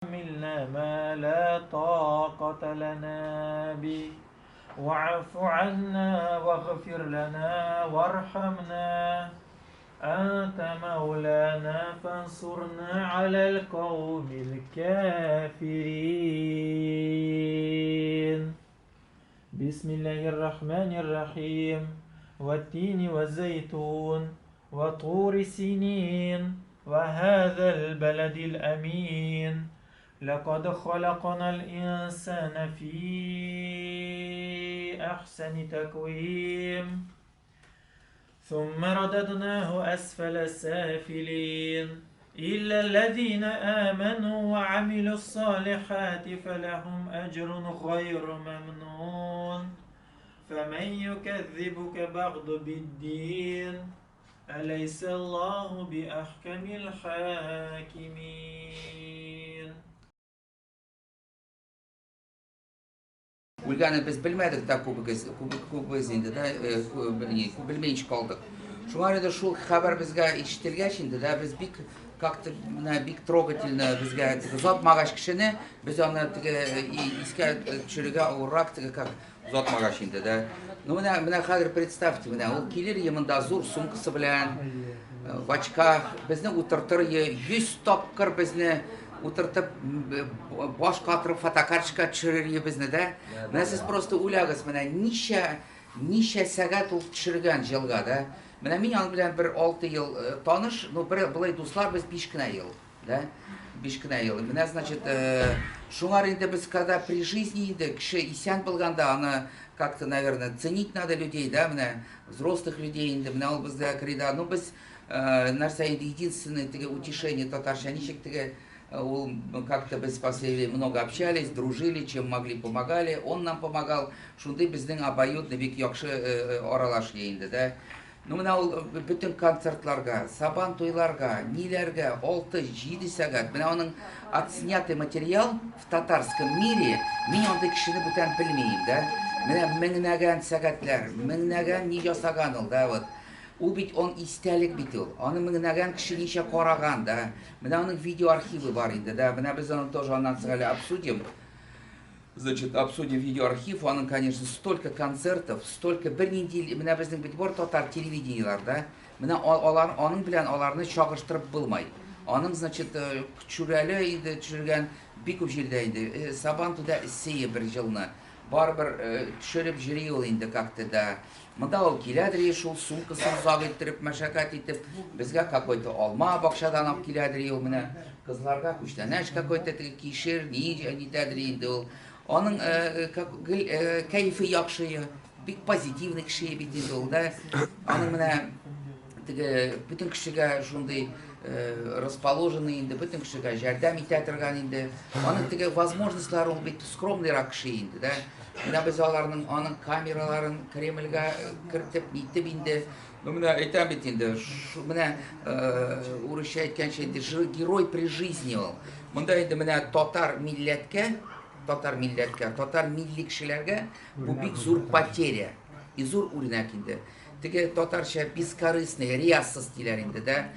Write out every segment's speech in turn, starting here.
تحملنا ما لا طاقة لنا به واعف عنا واغفر لنا وارحمنا أنت مولانا فانصرنا على القوم الكافرين. بسم الله الرحمن الرحيم. والتين والزيتون وطور سينين وهذا البلد الأمين. لقد خلقنا الإنسان في أحسن تقويم ثم رددناه أسفل السافلين إلا الذين آمنوا وعملوا الصالحات فلهم أجر غير ممنون. فمن يكذبك بعد بالدين أليس الله بأحكم الحاكمين. Үлгәнен без белмәдек тә күбегез, күбебез инде дә, белмәенчә калдык. Шуңа инде шул хәбәр безгә ишетелгәч инде дә, без бик как-то менә бик трогательно безгә теге озатмагач кешене, без аны теге искә төшерергә авыррак теге как озатмагач инде дә. Ну менә хәзер представьте, менә ул килер е монда зур сумкасы белән, в очках, безне утыртыр е, 100 тапкыр безне утыртып, баш катырып фотокарточка төшерер е безне дә. Менә сез просто уйлагыз, менә ничә сәгать ул төшергән җылга да. Менә мин аның белән бер 6 ел таныш, ну бер былай дуслар без 5 кенә ел, да? 5 кенә ел. Менә, значит, шуңар инде без когда при жизни инде кеше исән булганда аны как-то, наверное, ценить надо людей, да, менә взрослых людей инде, менә ул бездә крида. Ну без нәрсә инде единственное теге утешение татарча ничек теге ул как-то без в последнее время много общались, дружили, чем могли, помогали, он нам помогал. Шундый безнең обоюдный бик яхшы аралаш инде, да. Ну менә ул бөтен концертларга, сабан туйларга, ниләргә 6-7 сәгать. Менә аның отснятый материал в татарском мире, мин андый кешене бүтән белмим, да. Менә меңнәгән сәгатьләр, меңнәгән ни ясаган ул, да, вот. Ул бит он истәлек бит ул. Аны меңнәгән кеше ничә караган, да. Менә аның видеоархивы бар инде, да. Менә без аны тоже аннан соң әле обсудим. Значит, обсудим видеоархив, аның, конечно, столько концертов, столько бернинди, менә безнең бит бар татар телевидениелар, да. Менә алар аның белән аларны чагыштырып булмай. Аның, значит, Шүрәле инде төшергән бик күп җирдә инде. Сабантуйда эссее бер җылны. Барыбер төшереп йөри ул инде как-то да. Монда ул киләдер шул сумкасын озак иттереп, мәшәкать итеп, безгә какой-то алма бакчадан алып киләдер ул менә. Кызларга күчтәнәч какой-то теге кишер, ни нитәдер инде ул. Аның как гел кәефе яхшы, бик позитивный кеше бит инде ул, да. Аның менә теге бөтен кешегә шундый расположенный инде, бөтен кешегә ярдәм итә торган инде. Аның теге возможностьлары ул бит скромныйрак кеше инде, да. Менә без аларның аның камераларын Кремльгә кертеп, нитеп инде. Ну, менә әйтәм бит инде, менә урысча әйткәнчә инде, герой при жизни ул. Монда инде менә татар милләткә, татар милләткә, татар милли кешеләргә бу бик зур потеря и зур үрнәк инде. Теге татарча бескорыстный, риясыз диләр инде, да.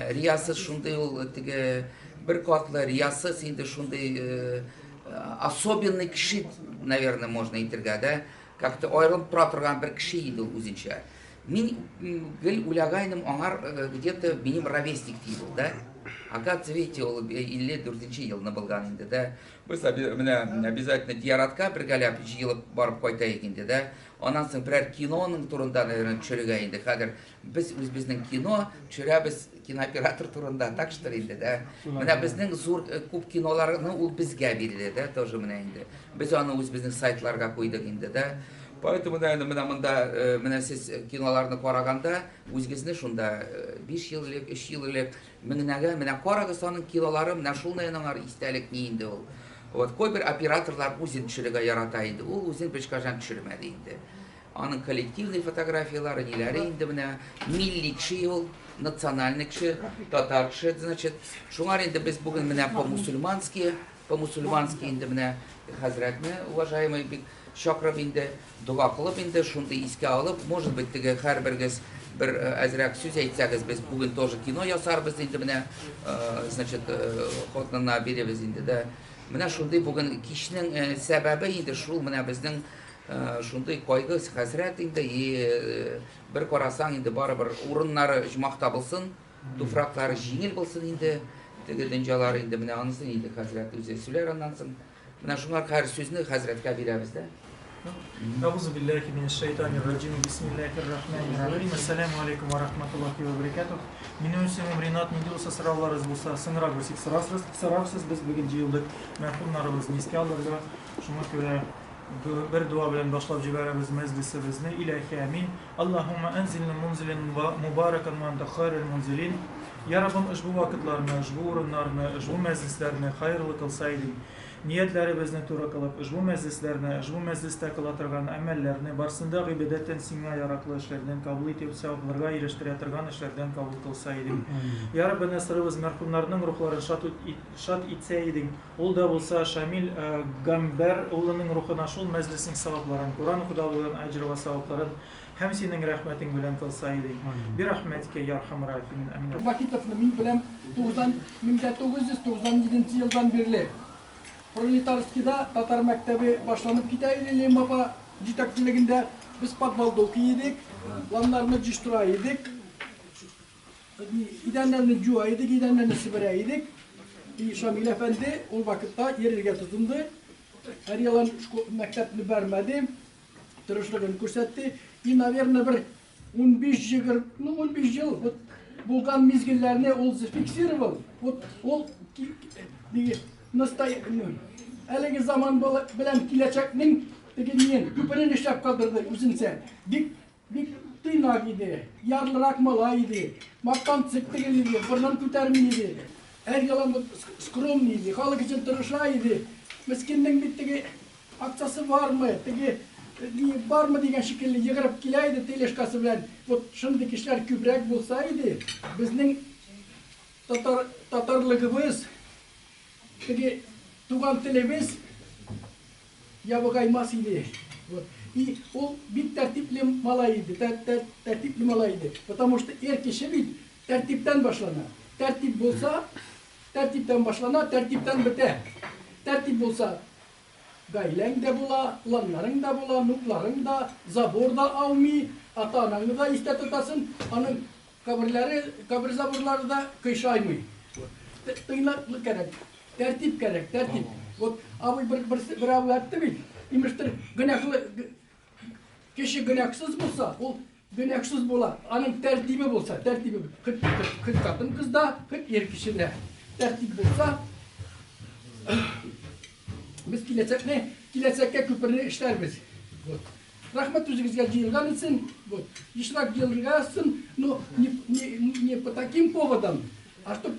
Риясыз шундый ул теге бер катлы риясыз инде шундый особенный кеше, наверное, можно әйтергә, да. Как-то аерылып тора торган бер кеше иде ул үзенчә. Мин гел уйлагайным, аңар где-то минем ровесник ди ул, да. Оказывается, видите, ул 54 елны булган инде, да. Без менә обязательно зияратка бергәләп җыелып барып кайтайык инде, да. Аннан соң берәр киноның турында, наверное, төшерергә инде. Хәзер без үзебезнең кино төшерәбез кинооператор турында, так что инде, да. Менә безнең зур күп киноларны ул безгә бирде, да, тоже менә инде. Без аны үзебезнең сайтларга куйдык инде, да. Поэтому, наверное, менә монда менә сез киноларны караганда үзегезне шунда 5 ел элек, 3 ел элек меңнәгә менә карагыз аның кинолары, менә шул аңар истәлек ни инде ул. Вот кайбер операторлар үзен төшерергә ярата инде. Ул үзен беркайчан төшермәде инде. Аның коллективный фотографиялары, ниләре инде менә милли кеше ул, национальный кеше, татар кеше, значит. Шуңар инде без бүген менә по-мусульмански, по-мусульмански инде менә хәзрәтне, уважаемый, бик чакырып инде, дога кылып инде, шундый искә алып, может быть, теге һәрберегез Бер әзрәк сүз әйтсәгез, без бүген тоже кино ясарбыз инде менә, значит, хатынына бирәбез инде дә. Менә шундый бүген кичнең сәбәбе инде шул менә безнең шундый кайгы, хәсрәт инде, и бер карасаң инде барыбер урыннары оҗмахта булсын, туфраклары җиңел булсын инде, теге дөньялар инде менә анысын инде хәзрәт үзе сөйләр аннан соң. Менә шуңар һәр сүзне хәзрәткә бирәбез дә. Әгъузу биллахи минәш шайтанир раҗим. Бисмиллахир рахманир рахим. Ассаламу алейкум ва рахматуллахи ва баракатух. Минем исемем Ринат, нинди булса сорауларыгыз булса, соңрак берсек сорарсыз, сорарсыз. Без бүген җыелдык мәрхүмнарыбызны искә алырга. Шуңа күрә бер дуа белән башлап җибәрәбез мәҗлесебезне. Иләһи амин. Аллаһумма анзилна мунзилен мубаракан ва анта хайрул мунзилин. Я Раббым, ошбу вакытларны, ошбу урыннарны, ошбу мәҗлесләрне хайрлы кылса идең. Ниятләребезне туры кылып, ошбу мәҗлесләрне, ошбу мәҗлестә кыла торган әмәлләрне, барсын да гыйбадәттән сиңа яраклы эшләрдән кабул итеп, савапларга ирештерә торган эшләрдән кабул кылса идең. Я Раббына сорыйбыз, мәрхүмнарның рухларын шат шат итсә идең. Ул да булса Шамил Гамбәр улының рухына шул мәҗлеснең савапларын, Коран укуда булган әҗер вә савапларын һәм синең рәхмәтең белән кылса идең. Бирахмәтикә йа архамар рахимин. Амин. Вахитовны мин беләм 1997 елдан бирле. Пролетарскийда татар мәктәбе башланып китә иде Лема апа җитәкчелегендә. Без подвалда укый идек, планнарны җыештыра идек. Идәннәрне җуа идек, идәннәрне себерә идек. И Шамил әфәнде ул вакытта йөрергә тотынды. Һәр елын мәктәпне бәрмәде. Тырышлыгын күрсәтте. И, наверное, бер 15-20, ну, 15 ел вот булган мизгелләрне ул зафиксировал. Вот ул әлеге заман белән киләчәкнең теге ниен, күперен эшләп калдырды үзенчә. Бик бик тыйнак иде, ярлырак малай иде, мактанчык түгел иде, борынын күтәрми иде. Һәр елан скромный иде, халык өчен тырыша иде. Мескиннең бит теге акчасы бармы, теге ни бармы дигән шикелле йөгереп килә иде тележкасы белән. Вот шундый кешеләр күбрәк булса иде, безнең татар татарлыгыбыз, теге туган телебез ябыгаймас иде. Вот. И ул бик тәртипле малай иде, тәртипле малай иде. Потому что эр кеше бит тәртиптән башлана. Тәртип булса, тәртиптән башлана, тәртиптән бетә. Тәртип булса, гаиләң дә була, планнарың да була, внукларың да, забор да аумый, ата-анаңны да истә тотасың, аның каберләре, кабер заборлары да кыйшаймый. Тыйнаклык кәрәк, тәртип кәрәк, тәртип. Вот абый бер бер бер абый әйтте бит, имештер, гөнаһлы кеше гөнаһсыз булса, ул гөнаһсыз була. Аның тәртибе булса, тәртибе хоть хоть хатын кызда, хоть ир кешедә. Тәртип булса, без киләчәкне, киләчәккә күперне эшләрбез. Вот. Рәхмәт үзегезгә җыелган өчен, вот. Ешрак җыелырга язсын, но не по таким поводам, а чтоб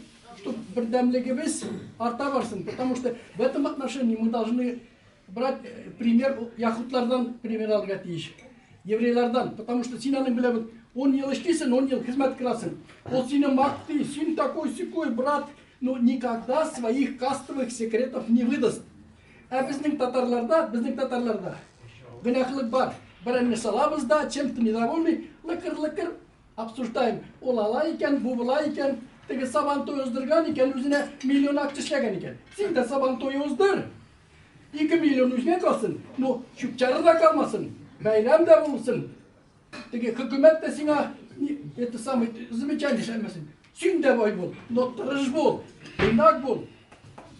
бердәмлегебез арта барсын, потому что в этом отношении мы должны брать пример яһүдләрдән пример алырга тиеш. Еврейлардан, потому что син аның белән 10 ел эшлисең, 10 ел хезмәт кыласың. Ул сине мактый, син такой сякой, брат, но никогда своих кастовых секретов не выдаст. Ә безнең татарларда гөнаһлык бар. Берәнне салабыз да, чем-то недовольный, лыкыр-лыкыр обсуждаем. Ул ала икән, бу була икән, теге сабан туе уздырган икән, үзенә миллион акча эшләгән икән. Син дә сабан туе уздыр. 2 миллион үзеңә калсын, но чүп-чары да калмасын, бәйрәм дә булсын. Теге хөкүмәт тә сиңа это самый замечание эшләмәсен. Син дә бай бул, но тырыш бул, тыйнак бул.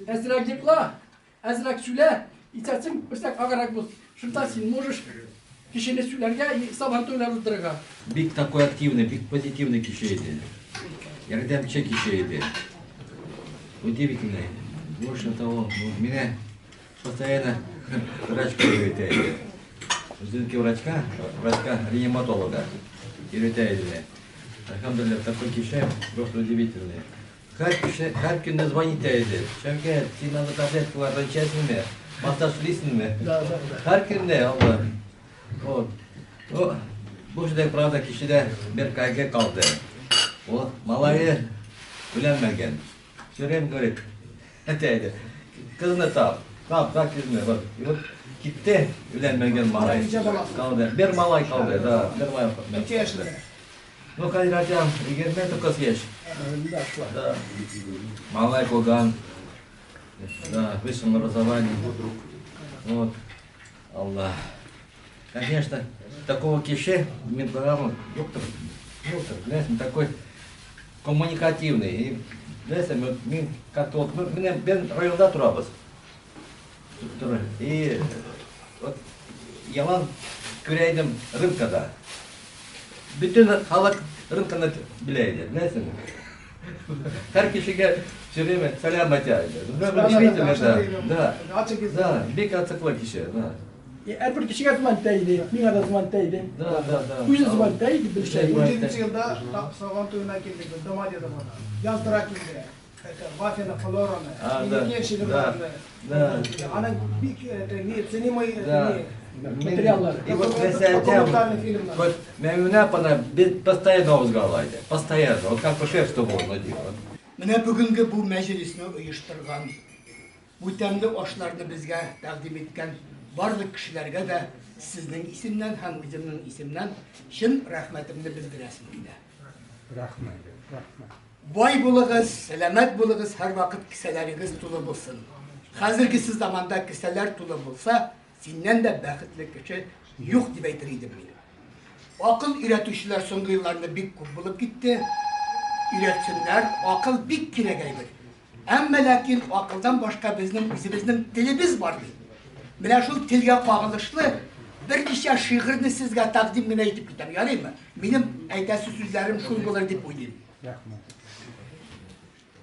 Әзрәк йокла, әзрәк сөйлә, исәсең берсәк аграк бул. Шунда син можешь кешене сөйләргә и сабан туйлар уздырырга. Бик такой активный, бик позитивный кеше иде. Ярдәмче кеше иде. Удивительный. Больше того, ну, меня постоянно врачка йөртә иде. Үзенеке врачка, врачка реаниматолога йөртә иде. Әлхәмдүлилләһ, такой кеше просто удивительный. Һәр кеше, һәр көнне звонить иде. Шәүкәт, син анда таблеткалардан эчәсеңме? Массаж эшлисеңме? Да. Һәр көнне алла. Вот. Ну, бу җирдә, правда, кешедә бер кайгы калды. Ул малае өйләнмәгән. Все время говорит, әйтә иде, кызны тап, тап, тап кызны. Вот. И вот китте өйләнмәгән малай. Ничә баласы? Калды. Бер малай калды, да, бер малай. Ничә яшьле? Ну, хәзер әйтәм, 29 яшь. Да. Малай булган. Да, высшем образовании. Вот. Алла. Конечно, такого кеше, мин доктор, доктор, беләсең, такой коммуникативный. И, беләсең, мин как-то вот, мин районда торабыз. И вот ялан күрә идем рынкада. Бөтен халык рынканы белә иде, беләсеңме? Һәр кешегә все время сәлам әйтә иде. Действительно, да. Да, да, бик ачыклы кеше, да. Һәрбер кешегә звонта иде, миңа да звонта иде. Да, да, да. Үзе звонта иде, белешә иде. 17 елда Сабан туена килдек без, Домодедовода. Яздыра килде. Вафина, Флораны, Минекен Да. Аның бик ценимый материаллары. И вот вот Мәмүнә апаны без постоянно авызга ала иде. Постоянно. Вот как шеф что можно делать. Менә бүгенге бу мәҗлисне оештырган, бу тәмле ашларны безгә тәкъдим иткән барлык кешеләргә дә сезнең исемнән һәм үземнең исемнән чын рәхмәтемне белдерәсем килә. Рәхмәт, рәхмәт. Бай булыгыз, сәламәт булыгыз, һәрвакыт кесәләрегез тулы булсын. Хәзергесе заманда кесәләр тулы булса, синнән дә бәхетле кеше юк дип әйтер идем мин. Акыл өйрәтүчеләр соңгы елларда бик күп булып китте. Өйрәтсеннәр, акыл бик кирәк әйбер. Әмма ләкин акылдан башка безнең үзебезнең телебез бар бит. Менә шул телгә кагылышлы берничә шигырьне сезгә тәкъдим генә итеп китәм, ярыймы? Минем әйтәсе сүзләрем шул булыр дип уйлыйм.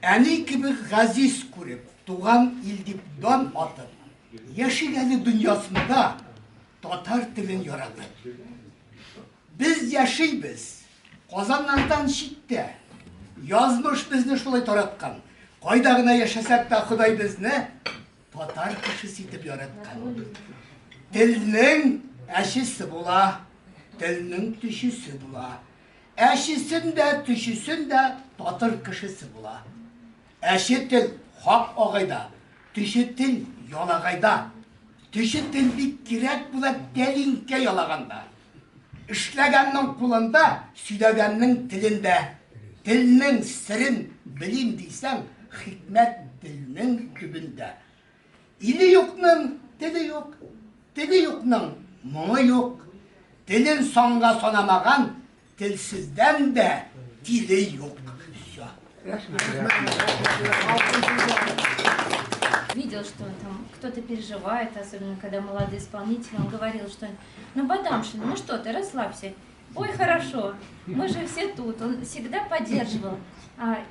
Әни кебек газиз күреп, туган ил дип дан атып, яшик әле дөньясында татар телен яратып. Без яшибез Казаннардан читтә. Язмыш безне шулай тараткан. Кайда гына яшәсәк тә Ходай безне татар кешесе итеп яраткан. Телнең әчесе була, телнең төчесе була. Әчесен дә, төчесен дә татар кешесе була. Әче тел хак агайда, төче тел ялагайда. Төче тел бик кирәк була тәлинкә ялаганда. Эшләгәннең кулында, сөйләгәннең телендә. Телнең серен белим дисәң, хикмәт телнең төбендә. Иле юкның теле юк, теле юкның моңы юк. Телен санга санамаган телсездән дә тиле юк. Всё. Видел, что там кто-то переживает, особенно когда молодые исполнители, он говорил, что ну, Бадамшин, ну что ты, расслабься. Ой, хорошо, мы же все тут. Он всегда поддерживал.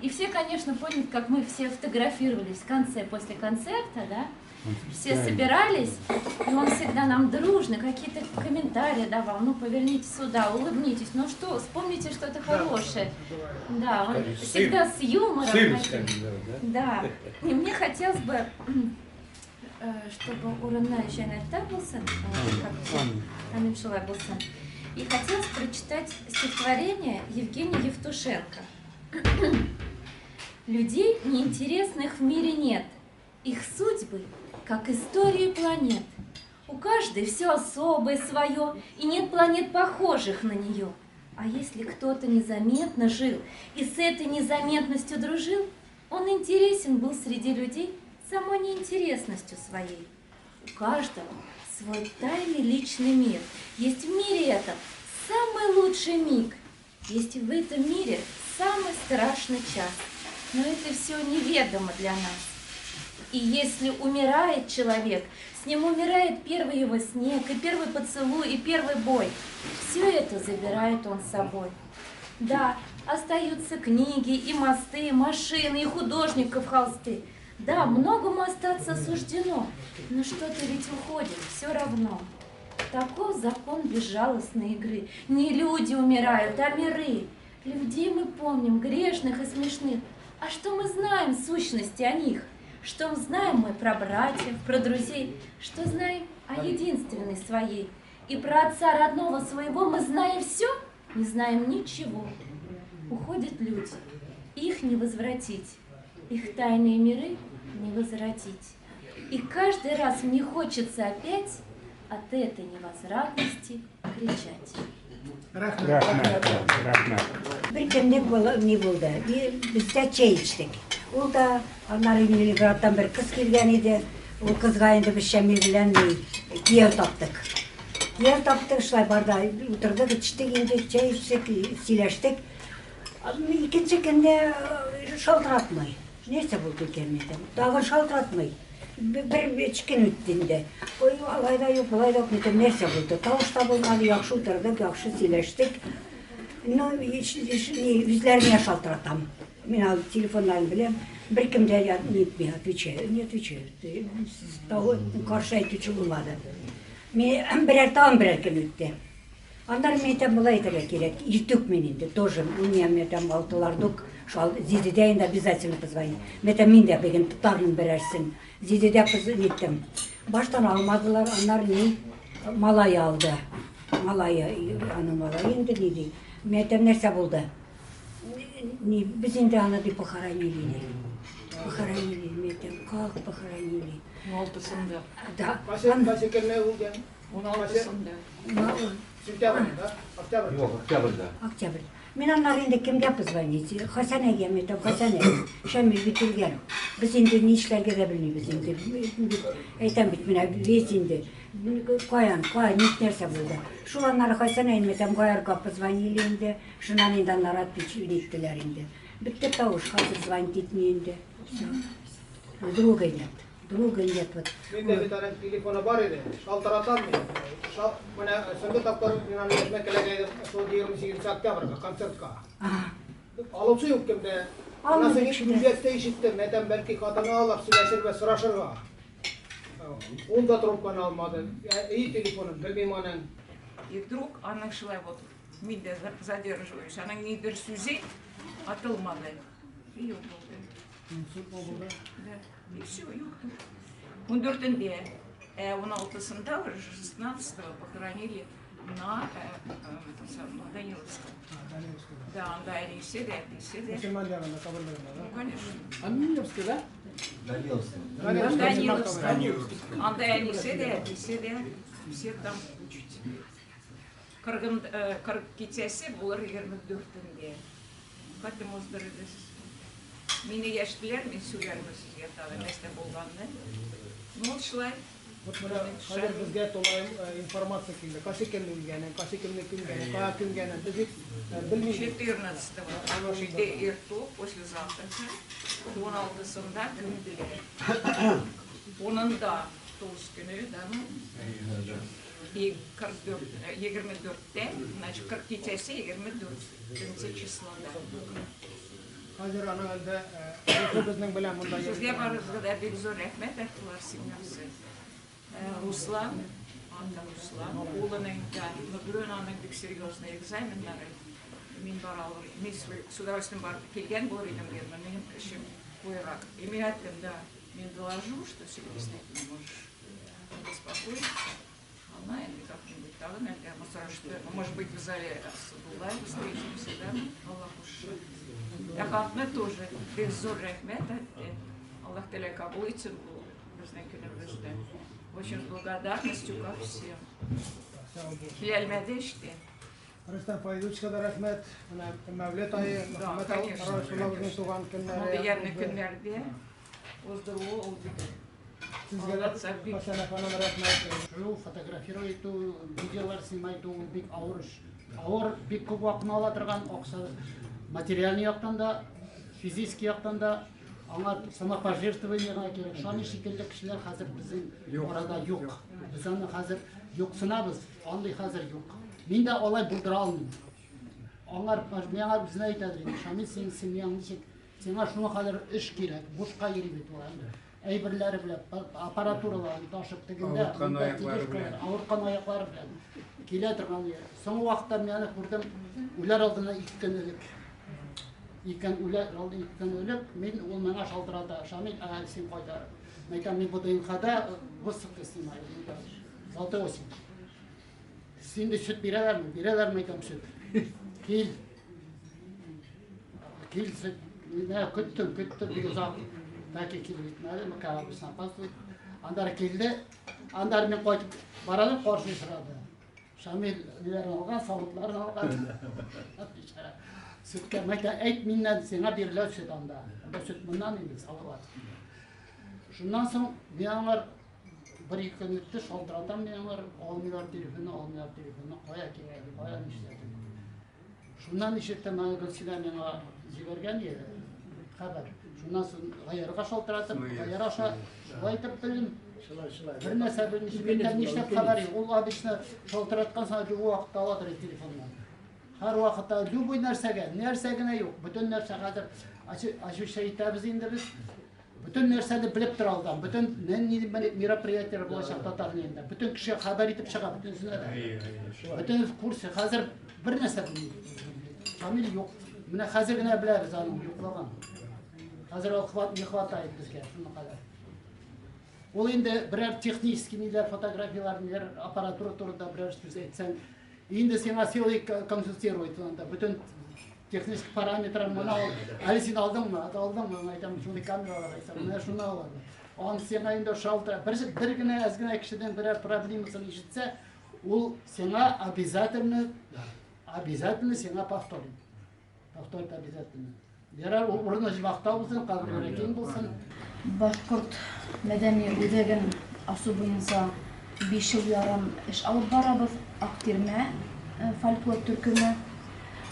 И все, конечно, помнят, как мы все фотографировались в конце, после концерта, да? Все собирались, и он всегда нам дружно какие-то комментарии давал. Ну, поверните сюда, улыбнитесь, ну что, вспомните что-то хорошее. Да, он всегда с юмором. Да, и мне хотелось бы, чтобы урыннар җәннәттә булсын, амин шулай булсын. И хотелось прочитать стихотворение Евгения Евтушенко. Людей неинтересных в мире нет. Их судьбы, как истории планет. У каждой все особое свое, и нет планет, похожих на нее. А если кто-то незаметно жил и с этой незаметностью дружил, он интересен был среди людей самой неинтересностью своей. У каждого свой тайный личный мир. Есть в мире этом самый лучший миг. Есть в этом мире самый страшный час. Но это все неведомо для нас. И если умирает человек, с ним умирает первый его снег, и первый поцелуй, и первый бой. Все это забирает он с собой. Да, остаются книги, и мосты, и машины, и художников холсты. Да, многому остаться суждено, но что-то ведь уходит все равно. Таков закон безжалостной игры. Не люди умирают, а миры. Людей мы помним, грешных и смешных. А что мы знаем в сущности о них? Что знаем мы про братьев, про друзей? Что знаем о единственной своей? И про отца родного своего мы знаем все, не знаем ничего. Уходят люди, их не возвратить, их тайные миры не возвратить. И каждый раз мне хочется опять от этой невозвратности кричать. Рәхмәт, рәхмәт. Бер көнне ни булды? Без дә чәй эчтек. Ул да аннары Ленинградтан бер кыз килгән иде. Ул кызга инде без Шәмил белән ни, кияү таптык. Кияү таптык, шулай барда утырдык, эчтек инде, чәй эчтек, сөйләштек. Икенче көнне шалтыратмый. Нәрсә булды икән әйтәм. Тагын шалтыратмый. Бер өч көн үтте инде. Ой, алай да юк, болай да юк, әйтәм, нәрсә булды? Тавыш та булмады, яхшы утырдык, яхшы сөйләштек. Ну, үзләренә шалтыратам. Мин ал телефоннарын беләм. Беркем дә не отвечает, не отвечает. Каршы әйтүче булмады. Мин берәр тагын берәр көн үтте. Аннары мин әйтәм, болай әйтергә кирәк. Иртүк мин инде тоже. У меня мин әйтәм, алтылардук, шал җидедә инде обязательно позвонить. Мин әйтәм, мин дә бүген тотармын берәрсен. Җидедә ниттем. Баштан алмадылар, аннары ни малай алды. Малае, аның малае инде ни ди. Мин әйтәм, нәрсә булды? Ни, без инде аны дип похоронили. Похоронили. Мин әйтәм, как похоронили? 16-сында. Да. Кайсы көнне үлгән? 16-сында. Сентябрь, да? Октябрь. Юк, октябрьдә. Октябрь. Мин аннары инде кемгә позвонить? Хәсәнәгә мин әйтәм, Хәсәнә, Шамил бит үлгән. Без инде ни эшләргә дә белмибез инде. Әйтәм бит, менә весь инде. Каян, кая, ник нәрсә булды? Шул аннары Хәсәнә инде әйтәм, Гаярга позвонили инде. Шуннан инде аннары отвечали иттеләр инде. Бетте тавыш, хәзер звонить итми инде. Всё. Друга нет. Друга нет. Вот. Миндә бит аның телефоны бар иде. Шалтыратам мин. Менә соңгы тапкыр мин аны Яшьмәкәләгә идем, шул 28 октябрьгә концертка. Алучы юк кемдә. Алмый. Анасы үлгәч ишеттем. Әйтәм, бәлки хатыны алып сөйләшергә, сорашырга. Ул да трубканы алмады. Өй телефонын белмим аның. И вдруг аның шулай вот, мин дә задерживаюсь, аның нидер сүзе атылмады. И юк булды. Да. И все, юк. 14-ндә, 16-сында, уже 16-го похоронили на этом самом, на Даниловском. Да, анда әнисе дә, әтисе дә. Мөселман янында каберлегендә, да? Ну, конечно. А Миневский, да? Даниловский. Даниловском. Анда әнисе дә, әтисе дә, все там учатся. Кыргын, кырык китәсе булыр 24-ндә. Хәтем уздырды. Мине яшьтеләр, мин сөйләрмен сезгә тагы нәрсә булганны. Ну, вот шулай. Вот менә хәзер безгә тулаем информация килде. Кайсы кемне үлгәнен, кайсы кемне күмгәнен, кая күмгәнен без бит белмибез. 14-го, җиде иртүк, послезавтра, 16-сында күмделәр. Унында тугыз көне, да, ну, и 44, 24-тә, значит, 40 китәсе 24 числода. Хәзер аның әлдә рухы безнең белән монда. Сезгә барыгызга да бик зур рәхмәт, әттеләр семьясы. Руслан, анда Руслан, улының да, но бүген аның бик серьезный экзаменнары. Мин бара алыр, мин с удовольствием барып килгән булыр идем, дидем, минем эшем куйрак. И мин әйттем, да, мин доложу, что син не можешь беспокоить. Она или как-нибудь тагын әллә мы сорашты, может быть, в зале с Абдуллаем встретимся, да, Аллах уж. Ә хатны тоже бик зур рәхмәт әйтте. Аллаһ Тәгалә кабул итсен бу безнең көнебездә. Очень с благодарностью ко всем. Килә işte. Рөстәм Файзулловичка да рәхмәт. Менә Мәүлет ае, Да, Мөхәммәд конечно, Расуллабызның туган көннәре. Мондый ямьле көннәрдә уздыруы ул бик Сезгә дә Алла бик Хәсән ханым рәхмәт. Шул фотографировать итү, видеолар снимать итү ул бик авыр эш. Авыр, бик күп вакытны ала торган акча материальный яктан да, физический яктан да аңа самопожертвование гына кирәк. Шуның шикелле кешеләр хәзер безнең арада юк. Без аны хәзер юксынабыз, андый хәзер юк. Мин дә алай булдыра алмыйм. Аңар миңа үзенә әйтәдер инде, Шамил, синең семьяң ничек? Сиңа шуңа кадәр эш кирәк, бушка йөри бит ул. Әйберләре белән, аппаратураларын ташып тегендә, Авырткан монда аяклары тележкалар, белән. авырткан аяклары белән килә торган. Соңгы вакытта мин аны күрдем, үләр алдыннан 2 көн элек. Икән үләр алды 2 көн элек, мин ул миңа шалтырата, Шамил, ә син кайда? Мин әйтәм, мин ВДНХда выставка снимаю, Золотой осень. Син дә сөт бирәләрме? Бирәләрме, әйтәм, сөт. Кил. Кил сөт. Менә көттем, көттем бик озак. Тәки килеп җитмәде, как обычно опаздывает. Аннары килде. Аннары мин кайтып барадым, каршы очрады. Шамил ниләрен алган, савытларын алган. Бичара. Сөткә мәйтә, әйт миннән сиңа бирелә сөт анда. Анда сөт моннан инде савыла. Шуннан соң мин аңар бер-ике көн үтте, шалтыратам мин аңар, алмыйлар телефонны, алмыйлар телефонны, кая кирәк, кая нишләдең. Шуннан ишеттем, аны Гөлсинә миңа җибәргән иде хәбәр. Шуннан соң Гаярга шалтыратып, Гаяр аша шулай итеп белдем. Шулай, шулай. Бер нәрсә белмичә, миннән нишләп хәбәр юк. Ул обычно шалтыраткан саен любой вакытта аладыр телефоннан. Һәр вакытта любой нәрсәгә, нәрсә генә юк. Бөтен нәрсә хәзер ачыша итәбез инде без. Бөтен нәрсәне белеп тора алдан. Бөтен нинди мероприятиеләр булачак татар илендә. Бөтен кеше хәбәр итеп чыга, бөтенесенә дә. Бөтен в курсе. Хәзер бер нәрсә белми. Шамил юк. Менә хәзер генә беләбез аның юклыгын. Хәзер ул хват не хватает безгә шуның кадәр. Ул инде берәр технический ниләр, фотографияләр, ниләр, аппаратура турында берәр сүз әйтсәң, инде сиңа силой консультирует анда. Бөтен технический параметр моны ал. Әле син алдыңмы? Алдыңмы? Мин әйтәм, шундый камералар әйтсәм, менә шуны ал. Аны сиңа инде шалтыра. Бер, бер генә әз генә кешедән берәр проблемасын ишетсә, ул сиңа обязательно, обязательно сиңа повторит. Повторит обязательно. Ярар, ул урыны оҗмахта булсын, каберләре киң булсын. Башкорт мәдәни үзәген ачу буенча 5 ел ярым эш алып барабыз. Актирмә фольклор төркеме.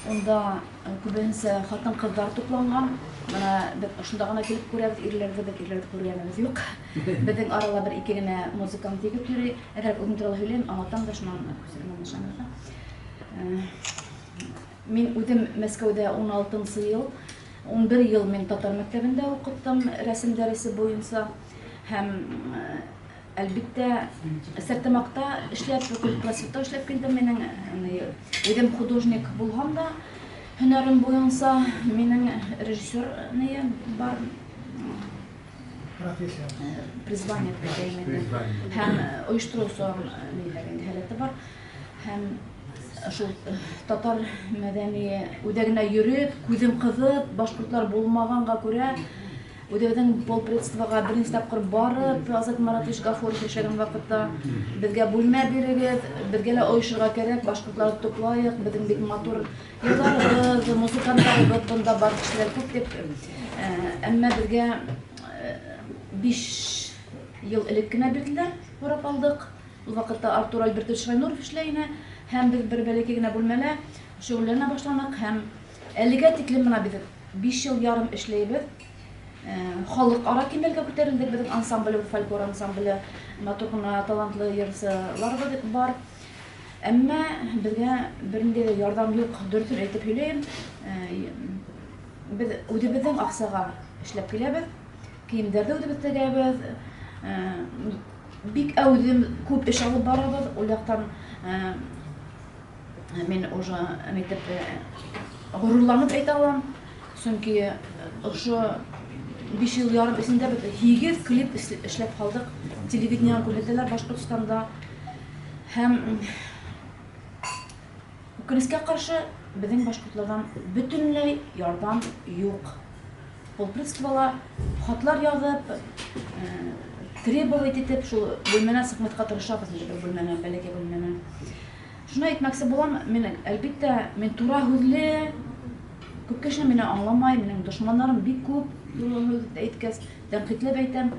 Унда күбесенчә хатын-кызлар тупланган. Менә без шунда гына килеп күрәбез, ирләрне без ирләрне күргәнебез юк. Безнең арала бер ике генә музыкант егет йөри. Әгәр үзем турында сөйлим, аңлатам да, шуннан күрсәтмәм нишанырга. Мин үзем Мәскәүдә 16 ел, 11 ел мин татар мәктәбендә укыттым рәсем дәресе буенча һәм әлбиттә Стәрлетамакта эшләп, культпросветта эшләп килдем. Минем үзем художник булган да, һөнәрем буенча минем режиссер бар. Профессия. Призвание дип Һәм оештыручы ниләр бар. Һәм шул татар мәдәни үзәгенә йөреп, күзем кызып, башкортлар булмаганга күрә, үзебезнең полпредствога берничә тапкыр барып, Азат Маратович Гафуров яшәгән вакытта безгә бүлмә бирегез, безгә лә оешырга кирәк, башкортларны туплаек, безнең бик матур йырларыбыз, музыкантларыбыз, бында бар кешеләр күп дип. Әмма безгә 5 ел элек кенә бирделәр, карап алдык. Ул вакытта Артур Альбертович Шайнуров эшләй иде һәм без бер бәләкәй генә бүлмәлә шөгыльләнә башладык һәм әлегә тиклем менә без 5 ел ярым эшләйбез. Халыкара кимәлгә күтәрелдек безнең ансамбль, фольклор ансамбле, матур гына талантлы йырчылар бар. Әмма безгә бернинди дә ярдәм юк, дөресен әйтеп сөйләйм. Без үзебезнең акчага эшләп киләбез. Киемнәр дә үзебез тегәбез. Бик әүзем күп эш алып барабыз. Ул яктан мин уже әйтеп горурланып әйтә алам. Чөнки ошо 5 ел ярым эчендә без 8 клип эшләп калдык. Телевидениега күрсәтәләр Башкортстанда. Һәм үкенечкә каршы безнең башкортлардан бөтенләй ярдәм юк. Полпредствола хатлар язып, требовать итеп, шул бүлмәдән чыкмаска тырышабыз инде, бер бүлмәне, бәләкәй бүлмәне. Шуны әйтмәкче булам, мин әлбиттә, мин тура һүзле, күп кеше мине аңламай, минем дошманнарым бик күп, тура һүз әйткәч, тәнкыйтьләп әйтәм.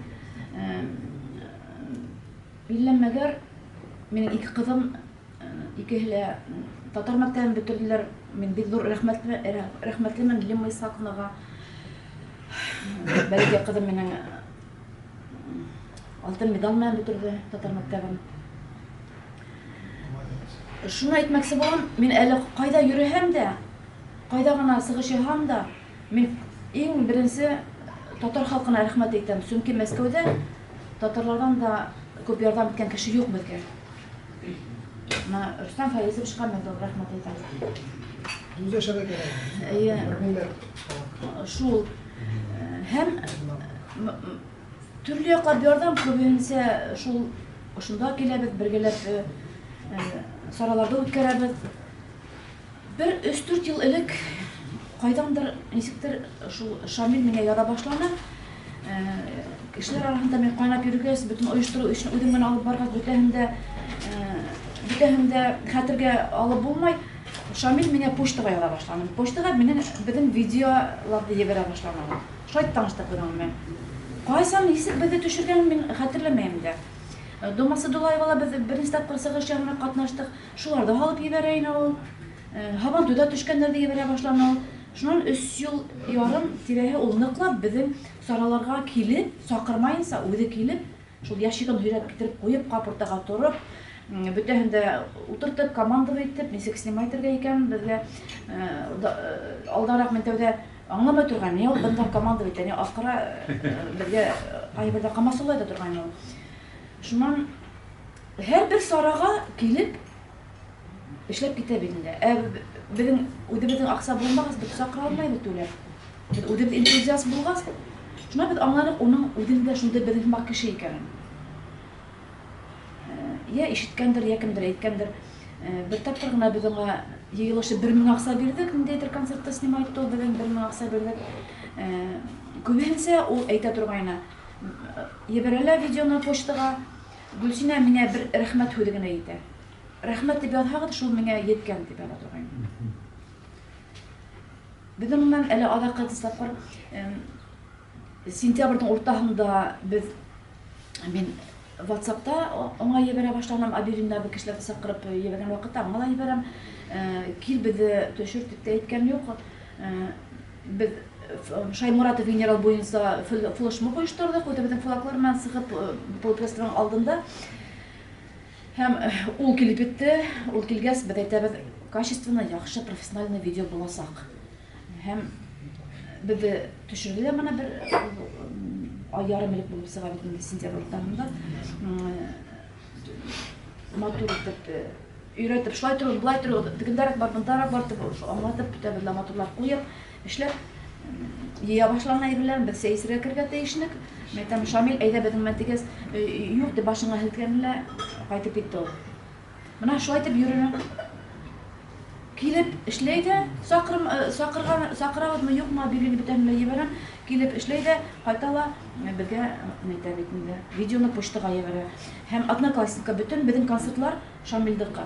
Иллә мәгәр минем ике кызым икеһе лә татар мәктәбен бетерделәр. Мин бик зур рәхмәтле, рәхмәтлемен Лима Исаковнага. Бәләкәй кызым минем алтын медаль белән бетерде татар мәктәбен. Шуны әйтмәкче булам, мин әле кайда йөрүһәм дә, кайда гына чыгыш ясам да, мин иң беренче татар халкына рәхмәт әйтәм. Чөнки Мәскәүдә татарлардан да күп ярдәм иткән кеше юк безгә. Менә Рөстәм Фәизовичка мин зур рәхмәт әйтәм. Дус яшәргә кирәк. Әйе. Шул. Һәм төрле яклап ярдәм күбесенчә шул шунда киләбез, бергәләп чараларда үткәрәбез. Бер 3-4 ел элек кайдандыр ничектер шул Шамил миңа яза башлады. Кешеләр арасында мин кайнап йөргәч, бөтен оештыру эшен үзем генә алып баргач, бөтәһен дә Бөтәһен дә хәтергә алып булмай. Шамил миңа почтага яза башлады. Почтага минем безнең видеоларны җибәрә башлады. Шулай таныштык без аның белән. Кайсан ничек безне төшергәнен мин хәтерләмәем дә. Дома Садулаевала без беренче тапкыр чыгыш ясарга катнаштык. Шулар да алып җибәрә иде ул. Һабантуйда төшкәннәр дә җибәрә башлады ул. Шуннан өч ел ярым тирәһе ул ныклап безнең сараларга килеп, чакырмаенча үзе килеп, шул ящигын һөйрәп китереп куеп, кап уртага торып, бөтәһен дә утыртып, командовать итеп, ничек снимать итәргә икән безгә. Алдарак мин тәүдә аңламай торган, ни ул бында командовать итә, ни акыра, безгә кайбердә камасаулай да торган ул. Шуннан һәрбер сарага килеп эшләп китә бит инде. Ә безнең үзебезнең акча булмагач, без чакыра алмыйбыз түләп. Без үзебез энтузиаст булгач, шуннан без аңладык уның үзендә шундый безнең сымак кеше икәнен. Я ишеткәндер, я кемдер әйткәндер. Бер тапкыр гына без аңа җыелышып 1000 акча бирдек, ниндәйдер концертта снимать итте ул, безнең 1000 акча бирдек. Күбесенчә ул әйтә торгайны. Җибәрәләр видеоны почтага. Гөлсинә миңа бер рәхмәт сүзе генә әйтә. Рәхмәт дип язсагыз, шул миңа еткән дип яза торгайны. Без аның белән әле азаккы тапкыр сентябрьнең уртасында без мин WhatsAppта аңа җибәрә башладым, объявлениеләрне кешеләрне чакырып җибәргән вакытта аңа да җибәрәм. Кил безне төшер дип тә әйткән юк. Без Шаймуратов генерал буенча флешмоб оештырдык, үзебезнең флаглар белән чыгып полупрессның алдында. Һәм ул килеп җитте, ул килгәч, без әйтәбез, качественно, яхшы профессиональный видео булачак. Һәм безне төшерделәр менә бер ай ярым элек булып чыга бит инде сентябрь уртасында. Матур итеп өйрәтеп, шулай торыгыз, болай торыгыз, тегендәрәк бар, мондарак бар дип аңлатып, бөтәбез дә матурлап куеп, эшләп җыя башлаган әйберләрен без сәйсергә керергә тиешнек. Мин әйтәм, Шамил, әйдә безнең белән дигәч, юк дип башыңа һелткән лә кайтып китте ул. Менә шулай итеп йөренә. Килеп эшләй дә, чакырым, чакырган, чакырабызмы, юкмы, объявление бөтәһен дә җибәрәм. Килеп эшләй дә, кайта ла, безгә әйтә бит инде, видеоны почтага җибәрә. Һәм Одноклассникка бөтен безнең концертлар Шамилдыкы.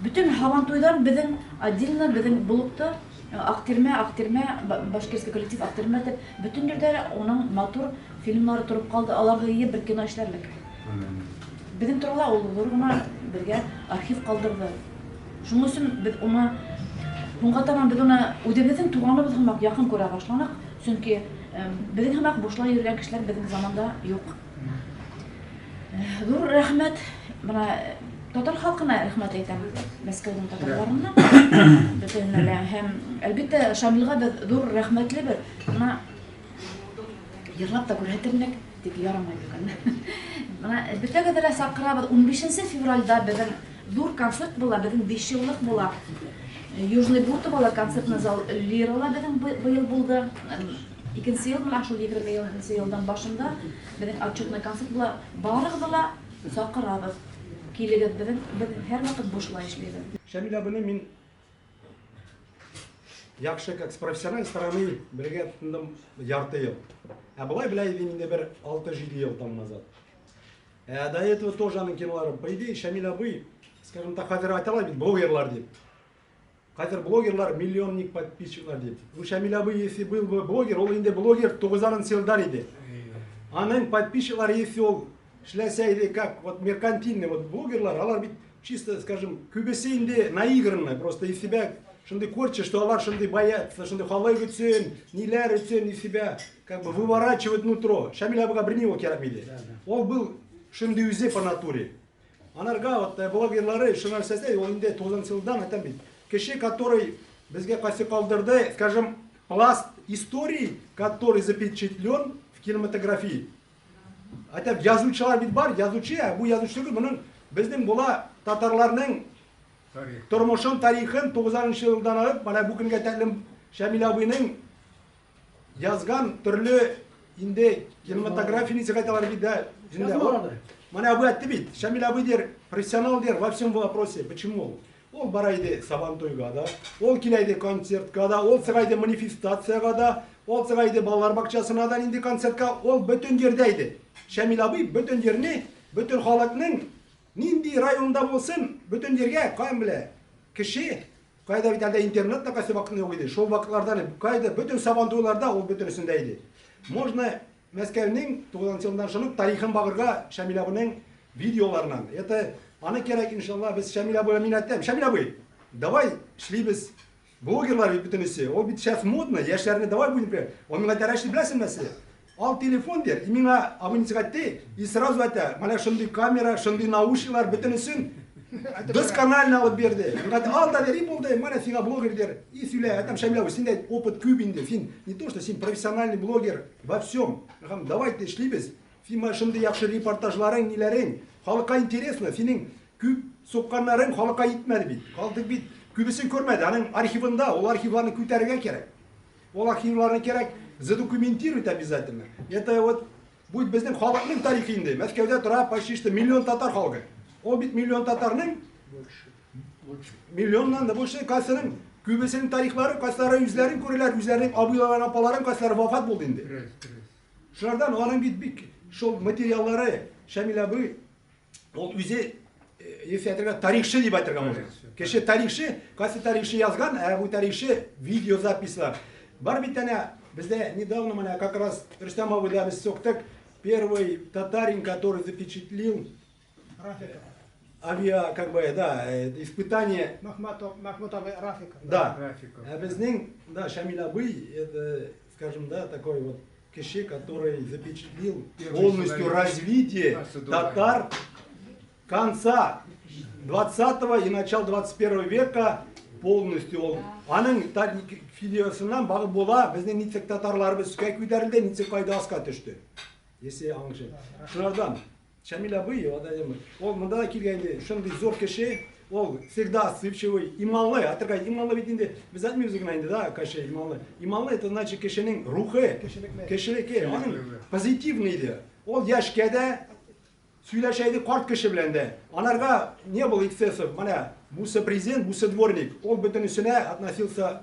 Бөтен Һабантуйдан безнең отдельно безнең блокта Актирмә, Актирмә, башкирский коллектив Актирмә дип, бөтен җирдә уның матур фильмнары торып калды, аларны җыеп бер кино эшләрлек. Безнең турала ул зур гына бергә архив калдырды. Шуның өчен без уны һуңга табан без уны үзебезнең туганыбыз һымак якын күрә башланык, чөнки безнең һымак бушлай йөргән кешеләр безнең заманда юк. Зур рәхмәт менә татар халкына рәхмәт әйтәм, Мәскәүнең татарларына. Бөтенләй һәм әлбәттә Шамилгә без зур рәхмәтлебез. Менә йырлап та күрсәтерлек, тик ярамай бүген. Менә бөтәгезне дә чакырабыз. 15 февральдә безнең зур концерт була, безнең 5 еллык була. Южный Бутовала концертный зал Лирала безнең быел булды. Икенче ел менә шул 20 елдан башында безнең отчетный концерт була. Барыгызны да чакырабыз. Килегез, безнең без һәрвакыт бушлай эшлибез. Шамил абыны мин яхшы, как с профессиональной стороны, бергә тотындым ярты ел. Ә болай белә идем инде бер 6-7 ел там назад. Ә до этого тоже аның кинолары. По идее, Шамил абый, скажем так, хәзер әйтәләр бит, блогерлар дип. Хәзер блогерлар миллионник подписчиклар дип. Ну, Шамил абый, если был бы блогер, ул инде блогер 9 елдар иде. Аның подписчиклары, если ул эшләсә иде, как вот меркантильный вот блогерлар, алар бит чисто, скажем, күбесе инде наигранно, просто из себя шундый корчи, что алар шундый боятся, шундый халык өчен, ниләр өчен из себя как бы выворачивать нутро. Шамил абыга берни ул кирәк иде. Ул был шундый үзе по натуре. Анарга вот блогерлары шуны нәрсәсе, ул инде 9 елдан әйтәм бит. Кеше, который безгә кайсы калдырды, скажем, пласт истории, который запечатлен в кинематографии. Әйтәм, язучылар бит бар, язучы, ә бу язучы түгел, моның безнең була татарларның тормышын, тарихын 9 елдан алып, менә бу көнгә тәлим Шамил абыйның язган төрле инде кинематография ничек әйтәләр бит, да, инде. Менә абый әйтте бит, Шамил абый дер, профессионал дер во всем вопросе. Почему? Ул бара иде Сабантуйга да, ул килә иде концертка да, ул чыга иде манифестациягә да, ул чыга иде балалар бакчасына да инде концертка, ул бөтен җирдә иде. Шамил абый бөтен җирне, бөтен халыкның Нинди районда булсын, бөтен җиргә каян белә? Кеше, кайда бит әлдә интернет та кайсы вакытында юк иде. Шул вакытлардан кайда бөтен сабантуйларда ул бөтенесендә иде. Можно Мәскәүнең 90 елдан шуның тарихын багырга Шамил абының видеоларынан. Это аны кирәк, иншалла, без Шамил абыйга мин әйтәм. Шамил абый, давай эшлибез. Блогерлар бит бөтенесе. Ул бит сейчас модно, яшьләрне давай будем. Он миңа әйтә, Рәшит, беләсеңме нәрсә? Ал телефон бир, и миңа абонентка әйтте, и сразу әйтә, менә шундый камера, шундый наушниклар бөтенесен досконально алып бирде. Миңа әйтте, ал да бер, и булды, менә сиңа блогер дер. И сөйлә, әйтәм, Шамил абый, синдә опыт күп инде, син не то, что син профессиональный блогер во всем. Һәм давайте эшлибез. Син менә шундый яхшы репортажларың, ниләрең, халыкка интересно, синең күп сукканнарың халыкка җитмәде бит. Халык бит күбесен күрмәде. Аның архивында, ул архивларны күтәрергә кирәк. Ул архивларны кирәк задокументировать обязательно. Это вот будет безнең халыкның тарихы инде. Мәскәүдә тора почти что миллион татар халкы. Ул бит миллион татарның миллионнан да больше кайсының күбесенең тарихлары, кайсылары үзләрен күрәләр, үзләренең абыйларын, апаларын, кайсылары вафат булды инде. Шулардан аның бит бик шул материаллары Шамил абый ул үзе если әйтергә тарихчы дип әйтергә можно. Кеше тарихчы, кайсы тарихчы язган, ә бу тарихчы видеозаписьлар. Бар бит әнә бездә недавно менә как раз Рөстәм абыйда без соктык первый татарин, который запечатлил Рафиков. Авиа, как бы, да, испытание. Махмут, Махмут абый Рафиков. Да. Рафиков. Ә безнең, да, Шамил абый, это, скажем, да, такой вот кеше, который запечатлил первый полностью человек. Развитие татар конца 20 и начала 21 века полностью ул. Аның видеосыннан багып була, безнең ничек татарларыбыз өскә күтәрелде, ничек кайда аска төште. Если аңлашып. Шулардан Шамил абый, ул монда да килгән иде, шундый зур кеше, ул всегда отзывчивый, иманлы, әйтергә иманлы бит инде, без әйтмибез генә инде, да, кеше иманлы. Иманлы это значит кешенең рухы, кешелеке, аның позитивный иде. Ул яшькә дә сөйләшә иде карт кеше белән дә. Анарга не было эксцессов. Менә бусы президент, бусы дворник. Ул бөтенесенә относился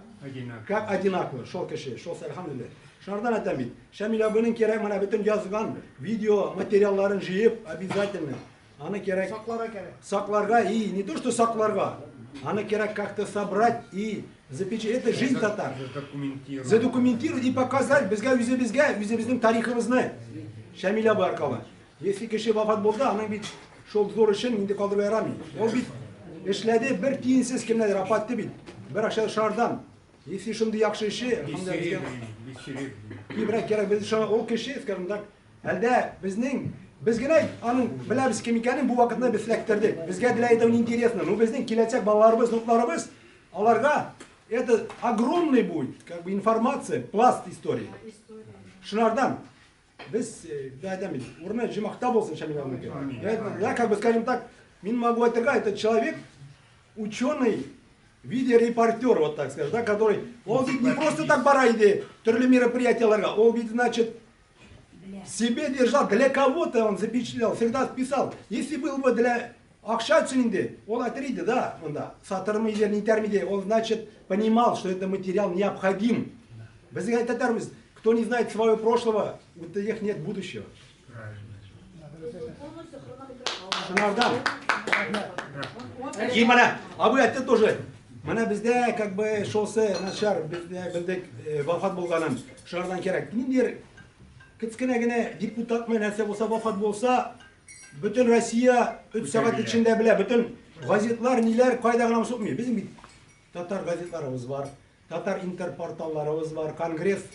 как одинаково. Шул кеше, шул әлхәмдүлилләһ. Шунардан әйтәм бит. Шамил абыйның кирәк менә бөтен язган видео материалларын җыеп обязательно. Аны кирәк сакларга кирәк. Сакларга и не то что сакларга. Аны кирәк как-то собрать и запечатлеть. Это жизнь татар. Задокументировать. Задокументировать и показать безгә үзебезгә, үзебезнең тарихыбызны. Шамил абый аркылы. Если кеше вафат булды, аның бит шул зур эшен инде калдырып ярамый. Ул бит эшләде бер тиенсез кемнәдер апатты бит. Бер акча шардан. Если шундый яхшы эше, кибрәк кирәк без шуңа ул кеше, скажем так, әлдә безнең без генә аның беләбез кем икәнен бу вакытны без эләктердек. Безгә для этого не интересно. Ну безнең киләчәк балаларыбыз, внукларыбыз, аларга это огромный будет, как бы информация, пласт истории. Шунардан без, да, әйтәм бит, урыны җомахта булсын Шамил абыйныкы. Я, как бы, скажем так, мин могу әйтергә, этот человек ученый, видеорепортер, вот так скажем, да, который, он ведь не просто так бара иде, төрле мероприятияләргә, ул ведь, значит, себе держал, для кого-то он запечатлел, всегда писал. Если был бы для акча өчен инде, ул әйтер иде, да, монда, сатырмы иде, нитәрме иде, он, значит, понимал, что это материал необходим. Безгә әйтәтербез, кто не знает своего прошлого, у тех нет будущего. Шунардан. И менә, абый әйтте тоже. Менә бездә как бы шулсы начар, бездә белдек вафат булганын. Шунардан кирәк. Ниндидер кечкенә генә депутатмы нәрсә булса вафат булса, бөтен Россия 3 сәгать эчендә белә, бөтен газетлар, ниләр кайда гына сукмый. Безнең бит татар газетларыбыз бар, татар интерпорталларыбыз бар, конгресс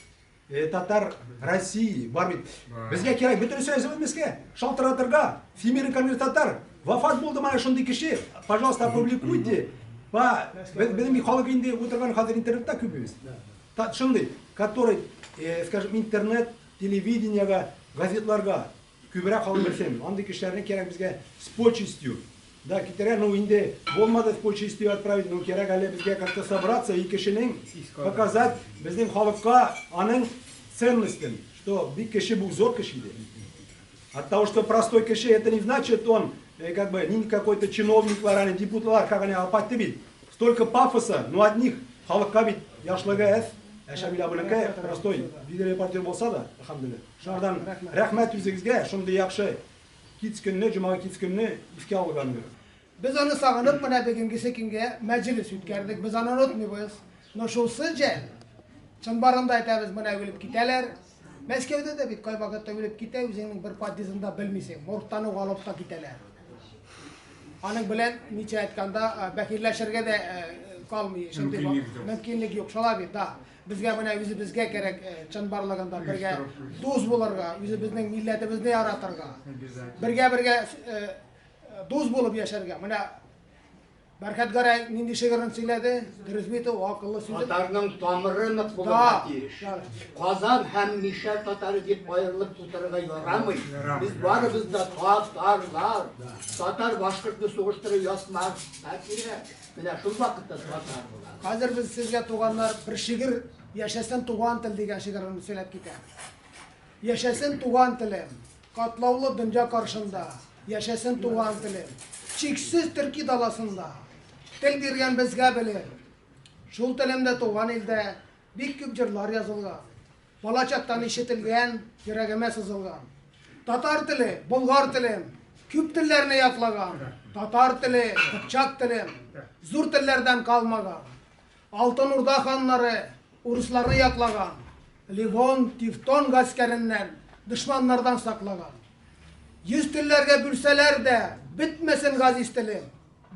татар России бар бит. Безгә кирәк бөтенесе әзерләмәскә, шалтыратырга. Всемирный конгресс татар. Вафат булды менә шундый кеше. Пожалуйста, опубликуйте. По безнең халык инде утырган хәзер интернетта күбебез. Шундый, который, скажем, интернет, телевидениегә, газетларга күбрәк халык белсен. Андый кешеләрне кирәк безгә с почестью. Да, китерә, ну инде булмады с почестью отправить, ну кирәк әле безгә как-то собраться и кешенең показать безнең халыкка аның ценностен, что бик кеше бу зур кеше иде. От того, что простой кеше, это не значит он как бы не какой-то чиновниклар, аны депутатлар, как они апатты бит. Столько пафоса, но от них халыкка бит яшлыгы әз. Ә Шамил абыныкы простой видеорепортер булса да, әлхәмдүлилләһ. Шунардан рәхмәт үзегезгә, шундый яхшы. Кич көнне, җомга кич көнне искә алган. Без аны сагынып менә бүгенгесе көнгә мәҗлес үткәрдек. Без аны онытмыйбыз. Но шулсы җәл. Чынбарында әйтәбез, менә үлеп китәләр. Мәскәүдә дә бит кайвакытта үлеп китә, үзеңнең бер подъездында белмисең. Моргтан ук алып та китәләр. Аның белән ничә әйткәндә, бәхилләшергә дә калмый. Шундый мөмкинлек юк. Шулай бит, да. Безгә менә үзебезгә кирәк чынбарлыгында бергә дус булырга, үзебезнең милләтебезне яратырга. Бергә-бергә дус булып яшәргә. Менә Бәрхәт Гәрәй нинди шигырен сөйләде? Дөрес бит ул, акыллы сүзе. Татарның тамыры нык булырга тиеш. Казан һәм Мишәр татары дип аерылып утырырга ярамый. Без барыбыз да татарлар. Татар башкортны сугыштырып язмаска кирәк. Менә шул вакытта татар була. Хәзер без сезгә, туганнар, бер шигырь Яшәсен туган тел дигән шигырен сөйләп китәм. Яшәсен туган телем, катлаулы дөнья каршында, Яшәсен туган телем, чиксез төрки даласында. Тел биргән безгә белем. Шул телемдә туган илдә бик күп җырлар язылган. Балачактан ишетелгән, йөрәгемә сызылган. Татар теле, болгар телем, күп телләрне ятлаган. Татар теле, кыпчак телем, зур телләрдән калмаган. Алтын Урда ханнары урысларны яклаган, Ливон, Тевтон гаскәреннән, дошманнардан саклаган. Йөз телләргә бүлсәләр дә, бетмәсен газиз телем.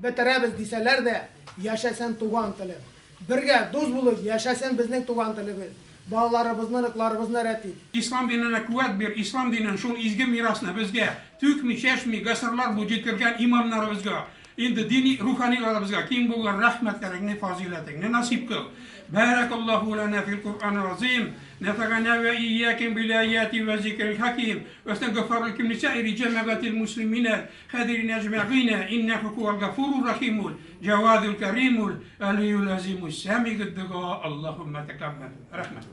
Бетерәбез дисәләр дә, яшәсен туган телем. Бергә, дус булыйк, яшәсен безнең туган телебез. Балаларыбызны, оныкларыбызны рәтик. Ислам диненә куәт бир, ислам динен, шул изге мирасны безгә түкми, чәчми, гасырлар буе җиткергән имамнарыбызга, инде дини руханиларыбызга киң булган рәхмәтләреңне, фазыйләтеңне насыйп кыл. Бәрәкаллаһу ләнә фил Куръанил азыйм, нәфәгәнә вә иякем бил аяти вә зикрил хаким, вә стәгъфарукум лисаири җәмәгатил муслиминә хадирин әҗмәгыйнә, иннәһу һуәл гафурур рахимул, җавадул кәримул, алиюл азимус сәмигуд дога, Аллаһуммә тәкәббәл. Рәхмәт.